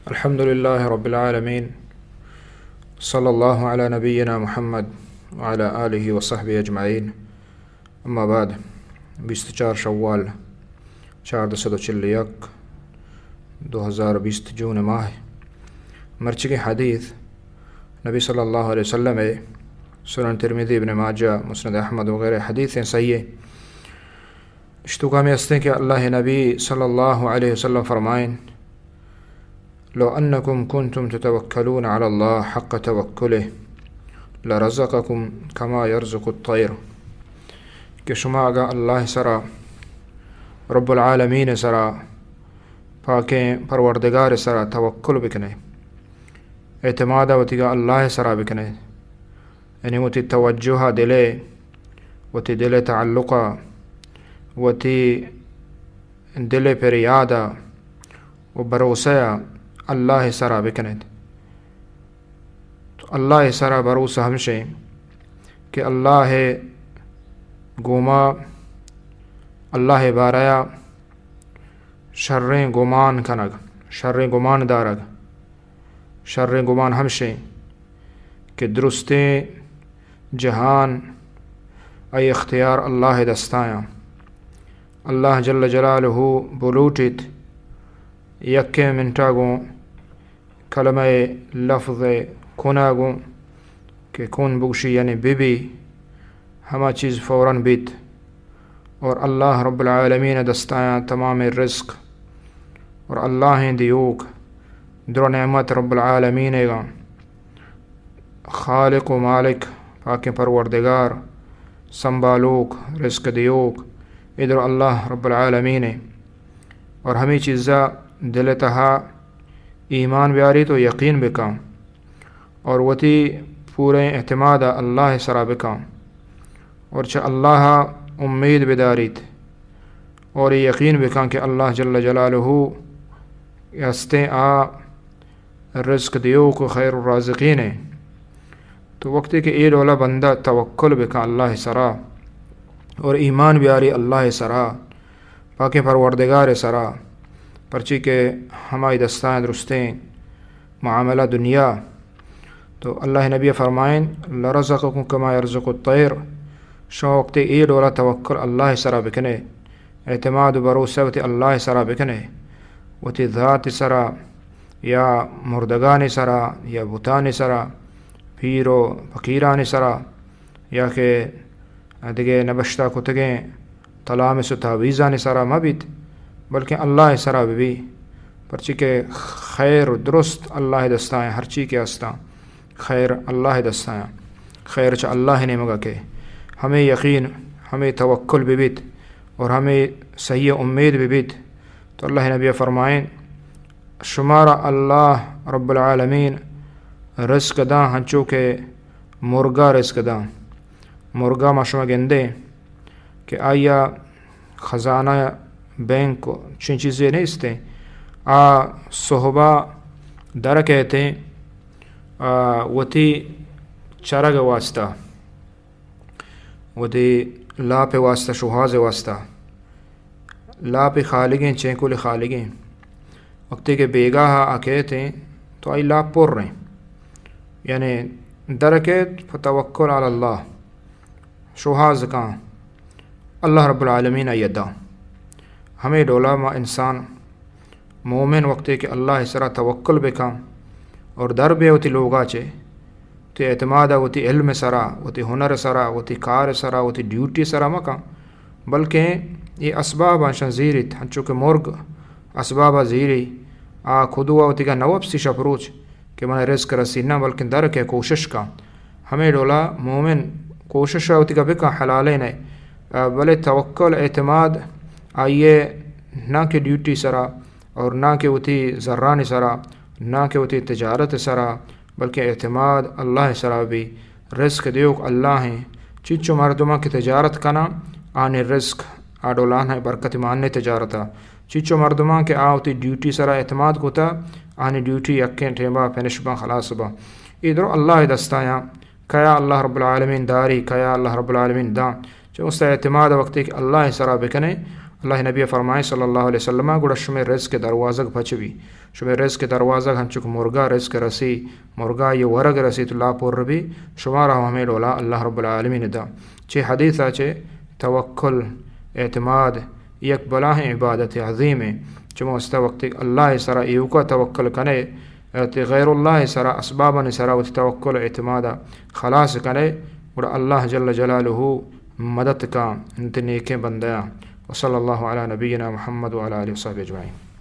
الحمد لله رب العالمين. صلى الله على نبينا محمد وعلى آله وصحبه أجمعين. أما بعد، بیست و چار شوال، چاردہ سد و چل و یک، دو ہزار بیست، جون ماہ. مرچگیں حدیث نبی صلی اللہ علیہ وسلم ءِ، سنن ترمذی، ابن ماجہ، مسند احمد وغیرہ حدیث ہیں صحیح. اشتوکا میں ہستیں کہ اللہ نبی صلی اللہ علیہ وسلم فرمائیں، لو انکم کنتم تتوکلون علی اللہ حق توکلہ لرزقکم کما یرزق الطیر، کہ شما اگاں اللہ سرا، رب العالمین سرا، پاکیں پروردگار سرا توکل بکنے، اعتماد وتیگا اللہ سرا بکنے، یعنی وتی توجہ دلے، وتی دل تعلق، وتی دل پریاد و بھروسہ اللہ سرا بکنیت. تو اللہ سرا بھروسہ ہمشیں کہ اللہ گوما، اللہ بارہ شریں گمان کنگ، شریں گمان دارگ. شریں گمان ہمشیں کہ درستیں جہان ءِ اختیار اللہ دستایاں. اللہ جل جلالہ بلوٹیت، یکیں منٹا گوں کلمہ لفظ کنا گوں کہ کن بگوشی یعنی ببی، ہما چیز فوراً بیت. اور اللہ رب العالمین دستایاں تمام رزق، اور اللہ دیوک در نعمت رب العالمین گا، خالق و مالک، پاکیں پروردگار، سنبھالوک، رزق دیوک، ادر اللہ رب العالمین. اور ہمیں چیزا دل تہا ایمان بیاری تو یقین بکاں. اور وتی پوریں اعتماد اللہ سرا بکاں اور چہ اللہ امید بداریت اور یقین بکاں کہ اللہ جل جلالہ ہستیں آ رزق دیوک و خیر الرازقین ہیں. تو وقتی کہ اے ڈولا بندہ توکل بکاں اللہ سرا اور ایمان بیاری اللہ سرا، پاکیں پروردگار سرا، پرچی کہ ہمائی دستان درستیں معاملہ دنیا. تو اللہ نبی فرمائیں، لرزقکم کما یرزق الطیر، شما وقتی اے ڈولا توکل اللہ سرا بکنے، اعتماد و بھروسہ وتی اللہ سرا بکنے، وتی ذات سرا یا مردگان سرا یا بتان سرا، پیر و فقیران سرا، یا کہ دگہ نبشتہ کتگیں تلامس و تعویذانی سرا مہ بیت، بلکیں اللہ سرا ببی، پرچی کہ خیر درست اللہ دستایاں، ہرچی کہ استاں خیر اللہ دستایاں، خیر چہ اللہ نیمگا کہ ہمیں یقین، ہمیں توکل ببیت اور ہمیں صحیح امید ببیت. تو اللہ نبی فرمائیں، شمارا اللہ رب العالمین رزق داں ہنچو کہ مرگا رزق داں. مرگا ما شما گندیں کہ آیا خزانہ، بینک، چین چیزے نیستیں. آ صحبا در کہتیں، آ، وتی چرگ واسطہ، وتی لاپ واسطہ، شوہاز واسطہ. لاپ خالیگیں، چینکول خالیگیں. وقتی کہ بیگاہ آ کہتیں تو آئی لاپ پر رہیں. یعنی در کہت فتوکل علی اللہ، شوہاز کاں، اللہ رب العالمین آئی داں. ہمیں ڈولا ما انسان مومن وقتے کہ اللہ سرا توکل بکاں اور در بے وتی لوگا چے، وتی اعتماد وتی علم سرا، وتی ہنر سرا، وتی کار سرا، وتی ڈیوٹی سرا مکاں، بلکیں اے اسباب انشان زیریت، ہنچو کہ مرگ اسبابا زیری، آ خدوا وتی کا نوپسی شپ روچ کہ من رزق رسی نہ، بلکیں در کے کوشش کا. ہمیں ڈولا مومن کوشش وتی کا بکا حلالے نہ، آ، بلے توکل اعتماد آئیے نہ کہ ڈیوٹی سرا اور نہ کہ وتی زرانی سرا، نہ کہ وتی تجارت سرا، بلکہ اعتماد اللہ سرا بی. رزق دیوک اللہ ہیں. چچو مردماں کہ تجارت کنا، آنے رزق آ ڈولان ہے برکت ماننے تجارتا. چچو مردماں کہ آ وتی ڈیوٹی سرا اعتماد کتا، آنی ڈیوٹی یکیں ٹیمبا فنش باں، خلاص باں. اے درو اللہ دستایاں، کیا اللہ رب العالمین داری، کیا اللہ رب العالمین داں. چہ است اعتماد وقتی کہ اللہ سرا بکنے، اللہ نبی فرمائے صلی اللہ علیہ وسلم، گڑا شمے رزق دروازگ پچ بی، شمے رزق دروازگ ہنچک مرگا رزق رسی، مرگا یہ ورگ رسی تو لا پر بی، شمارا ہم ہمیں ڈولا اللہ رب العالمین دا۔ چہ حدیثا چہ توکل، اعتماد، یک بلاہیں عبادت عظیم ہے۔ چمو استا وقتی اللہ سرا ایوکا توکل کنے، تے غیر اللہ سرا، اسبابانی سرا وتی توکل و اعتمادا خلاص کنے، گڑا اللہ جل جلالہ مدد کا انت نیکیں بندیاں۔ وصلی اللہ علی نبینا محمد وعلی آلہ وصحبہ اجمعین۔